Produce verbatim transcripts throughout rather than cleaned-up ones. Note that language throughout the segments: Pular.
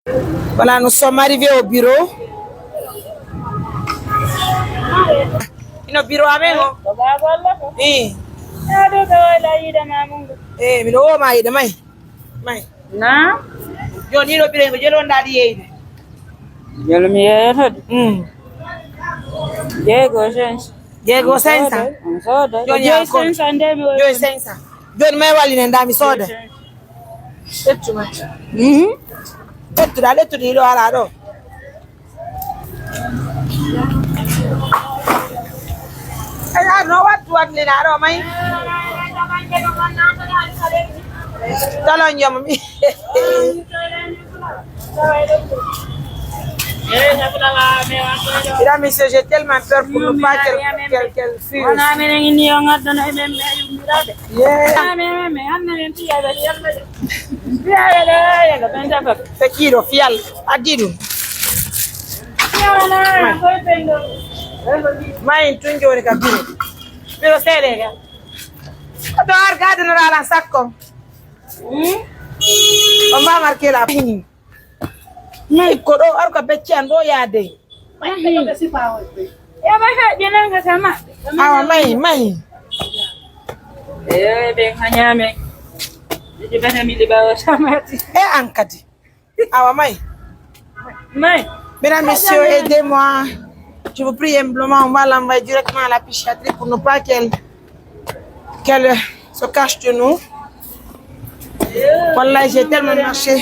Voilà, nous sommes arrivés au bureau. Ino bureau amen o. Ko baa golle ko? Ii. Yaa ɗo ɓe wayla yiide ma mun. Eh, miɗo woo ma yiide may. May. Na? Jooni ɗiɗo ɓiren ko jelo on ɗaɗi yeeyde. Jelo mi yeeyata ɗum. Mm. Jeego cinq cents. Jeego cinq cents. On sooda. Jooni joyi cinq cents nde mi waɗi. Joyi cinq cents. Jooni may wallinen ɗa mi sooda. Ƴettu ma. Mhm. Ƴettuɗa, ƴettuɗi ɗo ala ɗo. Aya no wattu wallina ɗo may. Talon jom mi. Mesdames, messieurs, j'ai tellement peur pour ne pas qu'elle qu'elle qu'elle fuit. Wona menen inni on addono e men ɓe yummiraɓe. Yeah. Amen, amen. Anna men piyaɓe yalɓe. Piyaɓe ɗo yalɓe ɓen tafat. Fekiiɗo fiyal addi ɗum. Piyaɓe ɗo yalɓe koye ɓen ɗo. Mayin tun jooni ka biro. Biro seeɗe ka. Ko ɗo ar gadunora alan sakko. Hmm? On va marquer la fini. Mayi ko ɗo ar ko becce an ɗo yaade. Yo ɓe haƴƴinanga ka maɓɓe. Awa mayi, mayi. Eyo, ɓen hañaame. Ɓe bata mi liɓa o tamati. E an kadi. Awa mayi. Mayi. Mesdames, messieurs, aidez-moi. Je vous prie humblement, on va l'envoyer directement à la psychiatrie pour ne pas qu'elle qu'elle se cache de nous. Wallahi, j'ai tellement marché.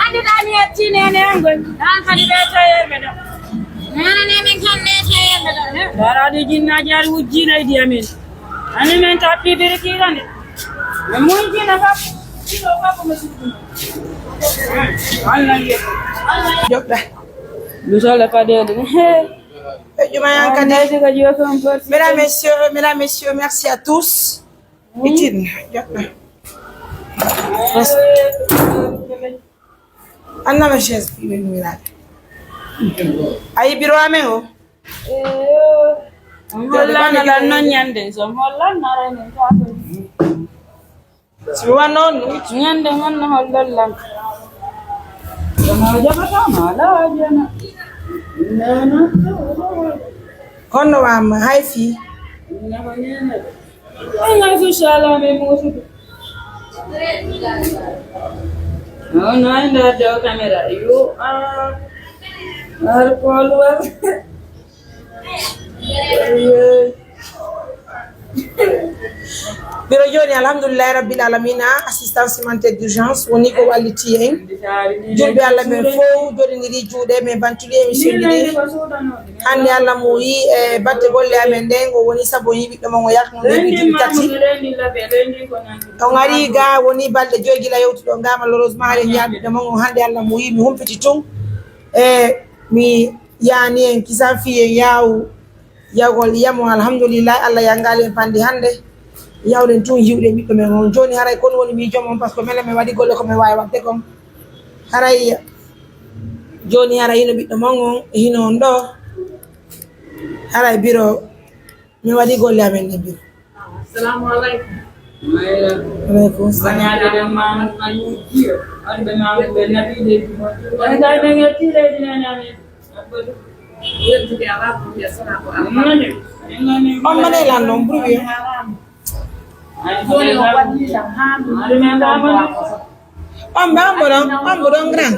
Annduɗaa mi yettii neene an ngol. An kadi ɓe taweerɓe ɗo. Neene neene kan ne taweerɓe ɗo. Daraade jinnaaji ari wujjii leydi amen. Ani men tappi birkiira nde. Men muñjina fap. Silo fap mo sukkuno. Allah ye. Joɗɗa. Lusole padeede. He. E juma yan kadi. Ndaydi ko jiwa ko on porti. Mesdames, messieurs, mesdames, messieurs, merci à tous. Itin, joɗɗa. Merci. Annama chaise ɗi ɓe numiraaɓe. A yi biro amen o? Eyo. On hollanno lan non ñande, so on hollanno aray men ka ko. Si mi wanno on ɗum. Ñande honno hollon lan? Kono o jaɓataa ma, alaa haaju e ma. Honno wamma, hay fii? Ay, ay, inshallah, men muusude. No, no, ay, nder dow camera. You are, are called well. Mbiɗo jooni, alhamdulillahi rabbil alamina, assistance humanitaire d'urgence woni ko walliti en. Julɓe Allah men fow jodindiri juuɗe, men bantuli émission ɗiɗi. Hannde Allah muuyi e batte golle amen ɗen, o woni sabu o yi ɓiɗɗo mon o yaltino leydi duuɓi tati. On ari ga woni balɗe joy gila yewtuɗon ga, malheureusement, hare nyaa ɓiɗɗo mon on, hannde Allah muuyi mi humpiti tun. E mi yaani en kisan fii en yaawu yawgol yamo, alhamdulillahi, Allah yangaali en panndi hannde. Yawɗen tun yiwɗen ɓiɗɗo men on. Jooni haray kon woni miijo mon, parce que menen men waɗi golle ko men waawi waɗde kon. Haray jooni haray hino ɓiɗɗo mon on, e hino on ɗoo. Haray biro men waɗi golle amen ɗen biro. Assalamu alaikum. Alaikum salam. Wanyade ɗen maama ko kan wujjiyo. Wonɓe maama ɓe naɓi leydi mon. Woni kay ɓe ngetti leydi men amen. Yettude alaa ko wiya sona ko Allah. On mane lan non buru wiya. Joni o waɗi lan haa min. On ɓe on mboɗon, on mboɗon gran.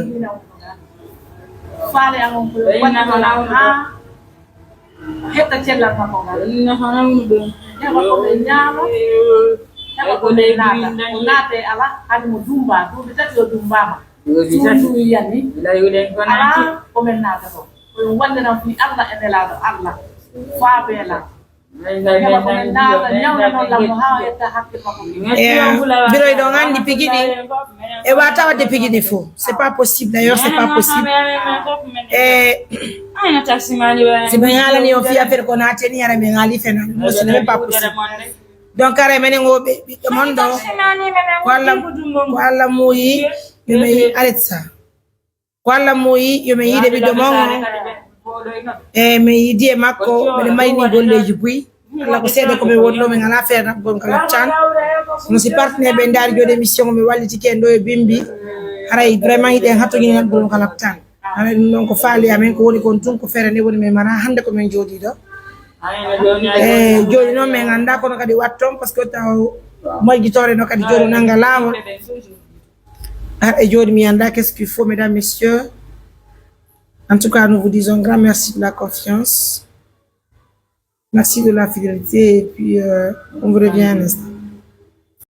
Faale an on ko yo waɗi lan haa hetta cellal makko ngal. Heɓa ko ɓe ñaama, heɓa ko ɓe naata. O naata e ala, hade mo dumba, duuɓi tati o dumbaama. Suudu yani. Ala ko men naata ko. Ko yo walliran fii Allah e Nelaaɗo Allah. Faa beela. Heɓa ko men naata, ñawna noon lammo haa o yetta hakke makko. Eya, biro eɗon anndi pigiɗi. E wata wadde pigiɗi fof. C'est pas possible. D'ailleurs, c'est pas possible. E si ɓe haalani on fii affaire ko naateni, ara ɓe haali fena. Non, ce n'est même pas possible. Donc, ara menen o ɓe, ɓiɗɗo mon ɗo, ko Allah, ko Allah muuyi, ɓe mai arrête ça. Ko Allah muuyi, yo min yiide ɓiɗɗo mon on. E min yiidi e makko, miɗo mayni golleeji buy. Allah ko seede ko min wonno, min alaa feere naɓugol ka laptaan. Kono si partenaire ɓe ndaari jooɗi émission, mi wallitike en ɗo e bimbi. Haray vraiment hiɗen hatogini naɓugol ka laptaan. Haray ɗum ɗon ko faali amen, ko woni kon tun ko feere nde woni min mara hannde ko min jooɗi ɗo. E jooni noon min anndaa kono kadi watton, parce que taw majjitoore no kadi jooɗo nannga laawol. Ah, e jooni mi anndaa qu'est-ce qu'il faut, mesdames, messieurs. En tout cas, nous vous disons grand merci de la confiance. Merci de la fidélité et puis euh, on vous revient un instant.